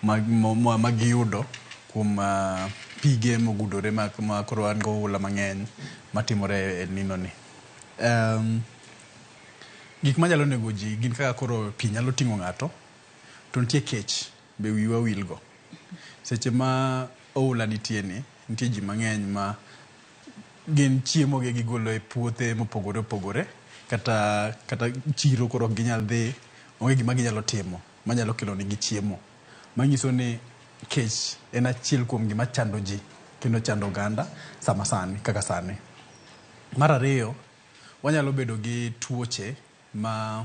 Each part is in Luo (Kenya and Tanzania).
ma giyudo kuom pige mogudore ma koro wan go oula mang'eny matimore e El Nino ni. Gik manyalo nego ji gin kaka koro pi nyalo ting'o ng'ato to nitie kech be wiwa wil go. Seche ma oula nitie ni, nitie ji mang'eny ma gin chiemo gi gigolo e puothe mopogore opogore kata chiro koro ok ginyal dhi, onge gima ginyalo timo manyalo kelo negi chiemo. Manyiso ni kech en achiel kuom gima chando ji kendo chando oganda sama sani kaka sani. Mar ariyo, wanyalo bedo gi tuoche ma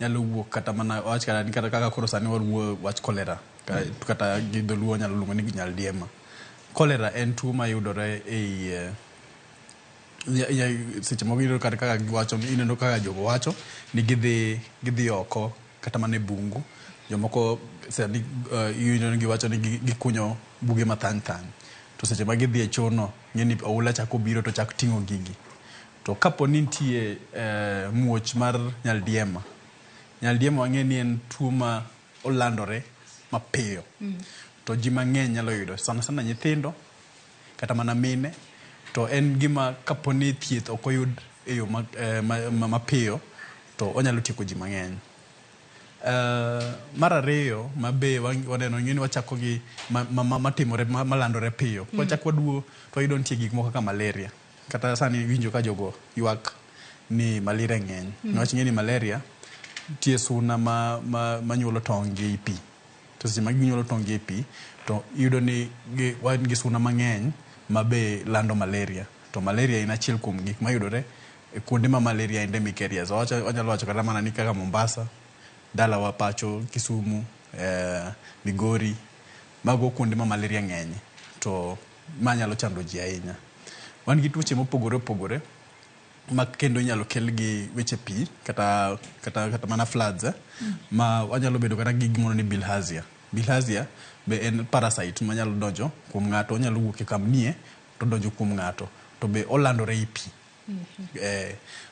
nyalo wuok kata mana wach kata ni kata kaka koro sani wawuoyo wach cholera kata gi dholuo wanyalo luongo ni nyaldiema. Cholera en tuo mayudore ei seche moko iyudo kata kaka giwacho ineno kaka jogo wacho ni gidhi oko kata mana e bungu. Jomoko sani iwinjo ni giwacho ni gikunyo buge mathany thany. To seche ma gidhi e choo no, ing'e ni oula chako biro to chak ting'o gigi. To kapo ni nitie muoch mar nyaldiema, nyaldiema wang'e ni en tuo ma olandore mapiyo. To ji mang'eny nyalo yudo, sana sana nyithindo kata mana mine. To en gima kapo ni thieth ok oyud e yo mapiyo to onyalo tieko ji mang'eny. Mar ariyo ma be waneno ing'e ni wachako gi matimore malandore piyo. Kwachako waduogo to wayudo nitie gik moko kaka malaria. Kata sani iwinjo ka jogo ywak ni malaria ng'eny. Niwach ing'e ni malaria nitie suna ma nyuolo tong' gi ei pi. To seche ma ginyuolo tong' gi e pi to iyudo ni wan gi suna mang'eny ma be lando malaria. To malaria en achiel kuom gik mayudore e kuonde ma malaria endemic areas. Wanyalo wacho kata mana ni kaka Mombasa, dalawa pacho Kisumu, Migori, mago kuonde ma malaria ng'enye. To ma nyalo chando ji ahinya. Wan gi tuoche mopogore opogore ma kendo inyalo kel gi weche pi kata mana floods ma wanyalo bedo kata gi gimoro ni bilharzia. Bilharzia be en parasite manyalo donjo kuom ng'ato, onyalo wuok e kamnie to donjo kuom ng'ato to be olandore ei pi.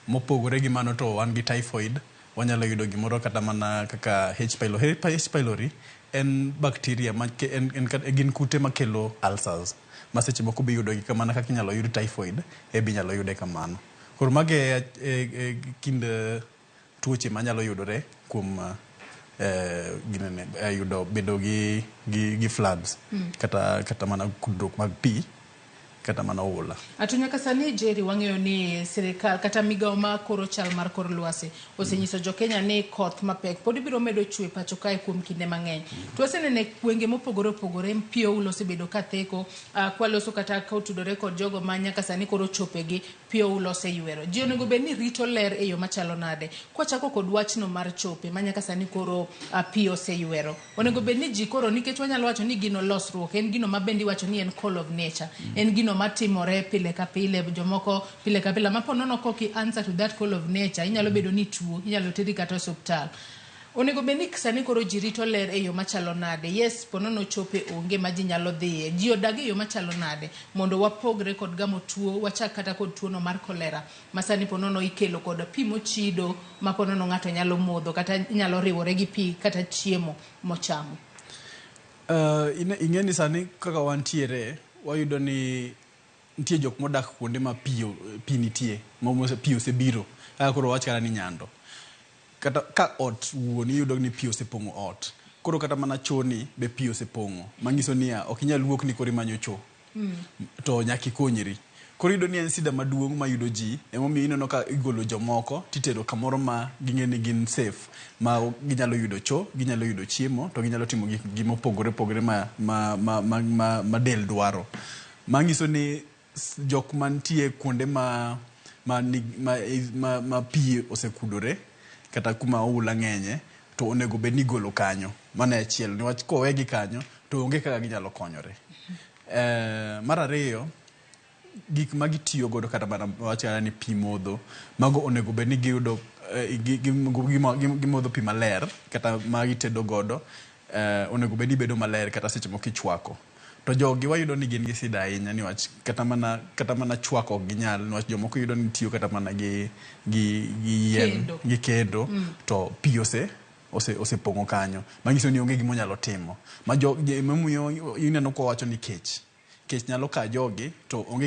Mopogore gi mano to wan gi typhoid, wanyalo yudo gimoro kata mana kaka H pylori. H pylori en bacteria ma en gin kute makelo ulcers ma seche moko be iyudo gi mana kaka inyalo yud typhoid e be inyalo yude kamano. Koro mago e kind tuoche manyalo yudore kuom ginene yudo bedo gi floods kata mana kudruok mag pi kata mana oula. To nyaka sani Jerry wang'eyo ni sirikal kata migawo ma koro chal mar kor lwasi osenyiso jokenya ni koth mapek pod biro medo chwe pacho kae kuom kinde mang'eny. To waseneno e gwenge mopogore opogore pi oula osebedo ka theko kwaloso kata kotudore kod jogo ma nyaka sani koro chopegi pi oula oseywero. Ji onego bed ni rito ler e yo machalo nade? Kwachako kod wachno mar chope ma nyaka sani koro pi oseywero. Onego bed ni ji koro nikech wanyalo wacho ni gino losruok en gino ma bende iwacho ni en call of nature. En gino matimore pile ka pile jomoko pile ka pile ma po nono kok i answer to that call of nature inyalo bedo ni tuo inyalo teri kata osuptal. Onego bed ni sani koro ji rito ler e yo machalo nade? Yes, po nono chope onge ma ji nyalo dhiye. Ji odag e yo machalo nade mondo wapogre kod gamo tuo, wachak kata kod tuo no mar cholera ma sani po nono ikelo kod pi mochido ma po nono ng'ato nyalo modho kata nyalo riwore gi pi kata chiemo mochamo. Ing'e ni sani kaka wantiere wayudo ni nitie jok modak kuonde ma pi nitie ma pi osebiro kaka koro wach kata ni Nyando kata ka ot wuon iyudo ni pi osepong'o ot koro kata mana choo ni be pi osepong'o manyiso niya ok inyal wuok ni koro imanyo choo to nyaka ikonyri. Koro iyudo ni en sida maduong' mayudo ji emomiyo ineno ka igolo jomoko titero kamoro ma ging'e ni gin safe ma ginyalo yudo choo, ginyalo yudo chiemo to ginyalo timo gik gi mopogore opogore ma del dwaro. Manyiso ni jok mantie kuonde ma pi osekudore kata kuma oula ng'enye to onego bed ni igolo kanyo. Mano e achiel niwach kowegi kanyo to onge kaka ginyalo konyore. Mar ariyo, gik ma gitiyo godo kata mana wach kata ni pi modho mago onego bed ni giyudo gimodho pi maler kata ma gitedo godo onego bed ni bedo maler kata seche moko ichwako. To jogi wayudo ni gin gi sida ahinya niwach kata mana chwako ok ginyal niwach jomoko iyudo ni tiyo kata mana gi yien Kendo. gi kendo to pi ose Osepong'o kanyo. Manyiso ni onge gima onyalo timo. Ma jo, momiyo ineno kwa wacho ni kech. Kech nyalo ka jogi to onge.